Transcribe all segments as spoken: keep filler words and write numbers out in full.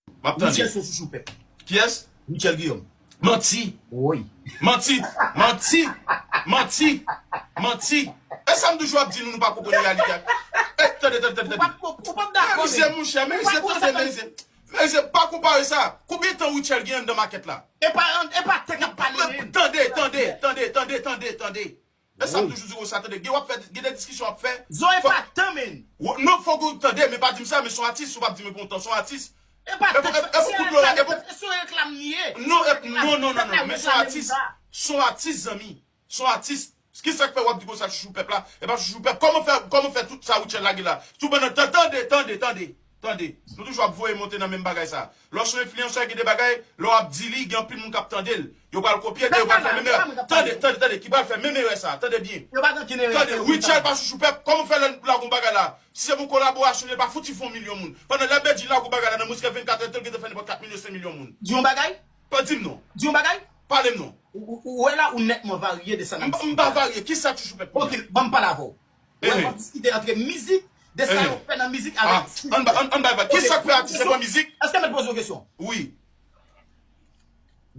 M ap tande. Richel se chouchou pèp. Kiyès? Richel Guillaume. Manti. Woy. Manti. Manti. Manti. Manti. E sa m toujou ap di nou, nou pa konprann reyalite a. E, tande, tande, tande, tande. Merize, monchè, Merize, tande, Merize. Merize, pa konpare sa. Konbyen tan Richel gen anndan makèt la? E pa, e pa tè k ap pale, men. Tande, tande, tande, tande, tande, tande. E sa m toujou di w sa, tande. Gen w ap fè, gen de diskisyon w ap fè. Zo e pa tan, men. Non, fòk ou tande, men pa di m sa, men se yon atis, ou p ap di m kontan, se yon atis. E pa tan, e pou kout lo la, e pou. Se yon reklam li ye. Non, non, non, non, non, men se yon atis. Se yon atis, zanmi. Se yon atis. Ki sa k fè w ap di konsa chouchou pèp la? E pa chouchou pèp. Kòman fè, kòman fè tout sa Richel lage la? Tou pandan tan, tande, tande, tande. Tande. Nou toujou ap voye monte nan menm bagay sa. Lè w se yon enfliyansè, gen de bagay, lè w ap di li, gen anpil moun k ap tande l. Yo pral kopye, yo pral fè menm erè. Tande, tande, tande, ki pral fè menm erè sa. Tande byen. Tande, Richel pa chouchou pèp. Kòman fè lè l lage yon bagay la? Si se pou kolaborasyon, li pa fouti fè yon milyon moun. Pandan lè Bedjine lage yon bagay la, nan mwens ke vennkat è, te gentan fè nenpòt kat milyon, senk milyon moun. Di yon bagay? Pa di m non. Di yon bagay? Pale m non. Ou wè la, ou nètman varye de sa n ap diskite. M pa varye. Ki sa k chouchou pèp? Ok, ban m pale avè w. Wè, m ap diskite antre mizik, de sa yo fè nan mizik avèk. Ann bay, ann bay, ki sa k fè atis se pran mizik? Èske m mèt poze w kesyon? Wi.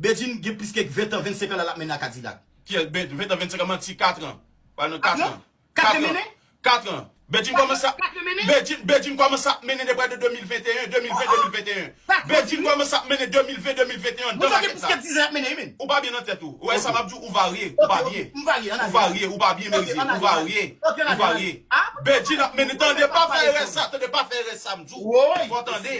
Bedjine gen plis ke ventan, vennsenk an la l ap mennen a Kadilak. Kiyès? Ventan, vennsenk an, manti, kat an. Pral nan kat an. Kat an. Kat an. Bedjine kòmanse ap. Bedjine, Bedjine kòmanse ap mennen depi de de mil venteyen, de mil ven, de mil venteyen. Bedjine kòmanse ap mennen de mil ven, de mil venteyen anndan makèt la. Ou pa byen nan tèt ou. Ou wè sa m ap di w, ou varye, ou pa byen. Ou varye, ou pa byen, Merize. Ou varye. Ou varye. Bedjine ap mennen, tande, pa fè erè sa, tande, pa fè erè sa m di w. Fò tande.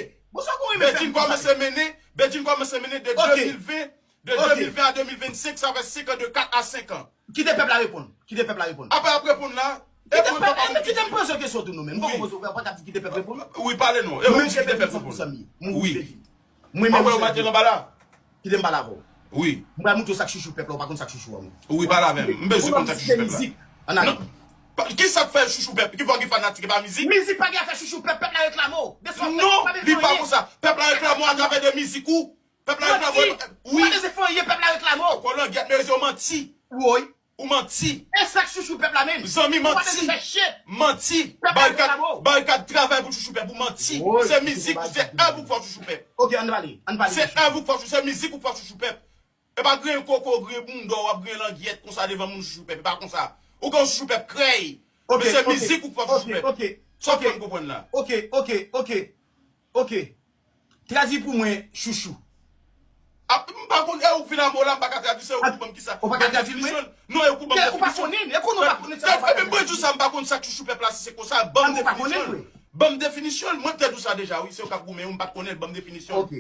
Bedjine kòmanse mennen, Bedjine kòmanse mennen de de mil ven, de de mil ven a de mil vennsenk, sa fè senk an, de kat a senk an. Kite pèp la reponn. Kite pèp la reponn. Apre ap reponn la. Kite pèp la reponn. Kite m poze w kesyon tou nou menm. M poko poze w, pa t ap di kite pèp reponn. Wi, pale non. E ou menm kite pèp reponn. Wi. Mwen menm. Mwen menm. Kite m pale avè w. Wi. Mwen pral montre w sa k chouchou pèp la, ou pa konn sa k chouchou a mwen. Wi, pale avè m. M bezwen konn sa k chouchou pèp la. Ann ale. Ki sa k fè chouchou pèp? Ki fè w gen fanatik, e pa mizik? Mizik pa gen afè chouchou pèp, pèp la reklame w. Non, li pa konsa. Pèp la reklame w atravè de mizik ou. Pèp la reklame w. Wi. Ou pa bezwen fè anyen, pèp la reklame w. Kolongyèt, Merize, ou manti. Woy. Ou manti. E sa k chouchou pèp la menm. Zanmi, manti. Ou pa bezwen fè shit. Manti. Barikad, barikad travay pou chouchou pèp, ou manti. Se mizik ou, se èv ou k fè w chouchou pèp. Ok, ann pale. Ann pale. Se èv ou k fè w chouchou, se mizik ou k fè w chouchou pèp. E pa griyen koko, griyen bounda w, w ap griyen langyèt konsa devan moun chouchou pèp. E pa konsa. Ou gen yon chouchou pèp krèy. Men se mizik ou k fè w chouchou pèp. Sa w fè m konprann la. Ok, ok, ok. Ok. Tradui pou mwen chouchou. A, m pa konn, e ou k vin a mo la, m pa ka tradui, se ou k ban m kisa. Ou pa ka tradui mwen? Non, e ou k ban m definisyon. Ou pa konnen, e konnen ou pa konnen sa. Ebyen, mwen di w sa, m pa konn sa k chouchou pèp la, si se konsa, ban m definisyon. Ban m definisyon l, mwen m te di w sa deja, wi, se ou k ap goumen, wi, m pa t konnen l, ban m definisyon. Ok.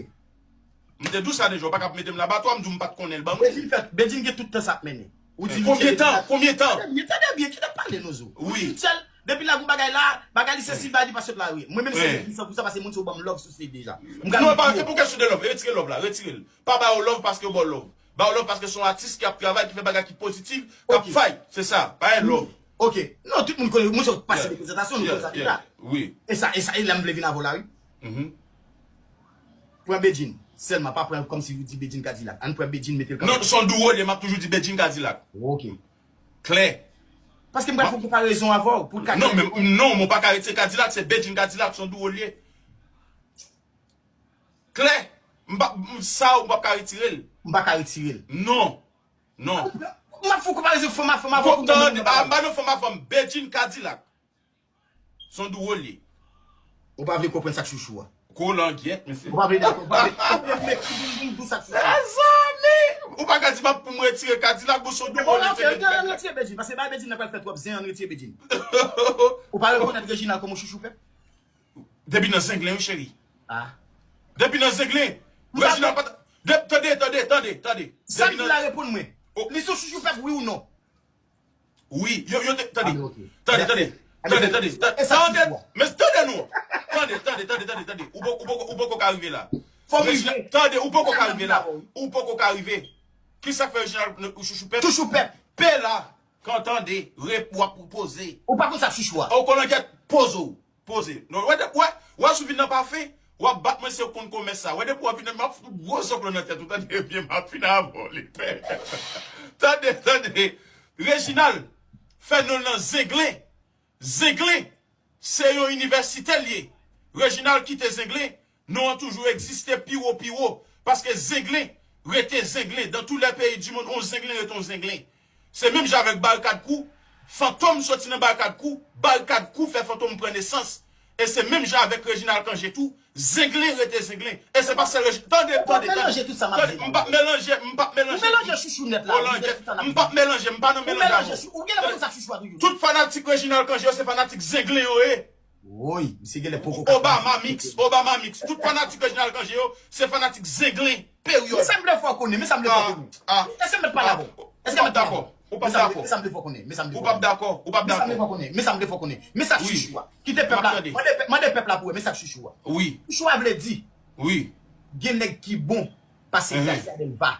M te di w sa deja, ou pa ka ap mete m labatwa, m di w m pa t konnen l, ban mwen. Bedjine fèt, Bedjine gen tout tan sa ap mennen. Ou di Richel. Konbyen tan? Konbyen tan? Tande byen, tande byen, kite m pale non zo. Wi. Richel, depi l lage yon bagay la, bagay li se si l bay li pa sot la wi. Mwen menm se Bedjine san pou san paske moun sa yo ban m love sou stage deja. M ka. Non, e pa, e pa kesyon de love, retire love la, retire l. Pa ba yo love paske yo ba w love. Ba yo love paske se yon atis ki ap travay, ki fè bagay ki pozitif, k ap fight, se sa. Pa gen love. Ok. Non, tout moun konnen, moun sa yo pase de prezantasyon, nou konn sa deja. Wi. E sa, e sa, e la m vle vin avè w la wi. Pran Bedjine sèlman, pa pran l kòmsi ou di Bedjine Kadilak. Ann pran Bedjine mete l kanpe. Non, se yon duo li ye, m ap toujou di Bedjine Kadilak. Ok. Klè. Paske m pral fè yon konparezon avè w pou l ka klè. Non, men non, men w pa ka retire Kadilak, se Bedjine Kadilak, se yon duo li ye. Klè. M pa, m, sa ou p ap ka retire l. M pa ka retire l. Non. Non. M ap fè w konparezon fanm a fanm avè w pou m konprann. Tande, a pa nan fanm a fanm, Bedjine Kadilak. Se yon duo li ye. Ou pa vle konprann sa k chouchou a. Kolangyèt, mesye. Ou pa vle dakò, ou pa vle, ou pa vle m di sa k chouchou. Mezanmi! Ou pa ka di m ap pou m retire Kadilak, bon, se yon duo li ye, se Bedjine Kadilak. Ann retire Bedjine, paske bay Bedjine nan pral fè twòp zen, ann retire Bedjine. Ou pa rekonèt Reginald kòm yon chouchou pèp? Depi nan Zenglen, wi, cheri. Ah. Depi nan Zenglen. Reginald pa t, tande, tande, tande, tande. Sa m di la reponn mwen. Li se yon chouchou pèp, wi ou non? Wi, yo, yo te, tande. Tande, tande. Tande, tande. Tande, men tande non. Tande, tande, tande, tande, tande. Ou poko, ou poko, ou poko ka rive la. Fò m rive. Tande, ou poko ka rive la. Ou poko ka rive. Kisa k fè Reginald ou chouchou pèp? Chouchou pèp. Pè la. Kan tande, rep, w ap poze. Ou pa konn sa k chouchou a. Ou konnen kèt, poze w. Poze. Non, wè, wè, wè, si w vin nan pafen, w ap bat mwen se w konn komès sa. Wè, depi w ap vin nan, m ap fout gwo zòklò nan tèt ou, tande byen, m ap fin avè w, lepè. Tande, tande. Reginald, fè non l nan Zenglen. Zenglen, se yon inivèsitè l ye. Reginald kite Zenglen, Non an toujou egziste pi wo, pi wo. Paske zenglen rete zenglen. Dans tous les pays du monde, on zenglen rete on zenglen. Se menm jan avèk Barikad Kou. Fantom soti nan Barikad Kou. Barikad Kou fè Fantom pran nesans. E se menm jan avèk Reginald Cangé tou. Zenglen rete zenglen. E se pa sèl Regi-, tande, tande, tande. Tande, m p ap melanje, m p ap melanje. Ou melanje chouchou nèt la. M p ap melanje, m pa nan melanje avè w. Tout fanatik Reginald Cangé yo se fanatik zenglen yo ye. Woy, misye genlè poko ka Obama mix, Obama mix. Tout fanatik Reginald Cangé yo, se fanatik zenglen, peryòd. Men sa m vle fè w konnen, men sa m vle fè w konnen. Èske mèt pale avè w? Èske mèt pale avè w? Ou p ap dakò. Men sa m vle fè w konnen, men sa m vle fè w konnen. Ou p ap dakò, ou p ap dakò. Men sa m vle fè w konnen, men sa m vle fè w konnen. Men sa k chouchou a. Kite pèp la, mande pèp la pou wè, men sa k chouchou a. Wi. Chouchou a vle di, wi, gen nèg ki bon pase Gracia Delva.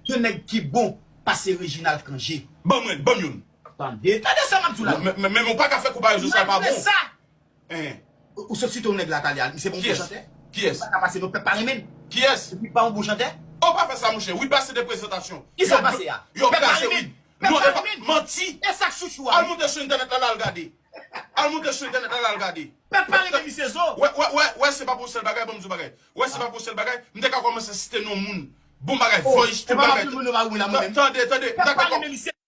Gen nèg ki bon pase Reginald Cangé. Ban mwen, ban m youn. Tande, tande sa m ap di w la. Men, men, men ou pa ka fè konparezon sa pa bon. Malgre sa, ou sot site yon nèg la talè a, misye pa yon bon chantè. Kiyès? Li pa ka pase non, pèp pa renmen l. Kiyès? Li pa yon bon chantè. Oh, pa fè sa, monchè. Wid pase de prezantasyon. Kisa pase a? Yo kraze Wid. Non, e pa manti. E sa k chouchou a? Al monte sou entènèt la, la al gade. Al monte sou entènèt la, la al gade. Pèp pa renmen misye zo. Wè, wè, wè, wè, se pa pou sèl bagay, ban m di w bagay. Wè, se pa pou sèl bagay. M te ka kòmanse site non moun. Bon bagay, voice, tout bagay. Tande, tande. M ta ka kòm-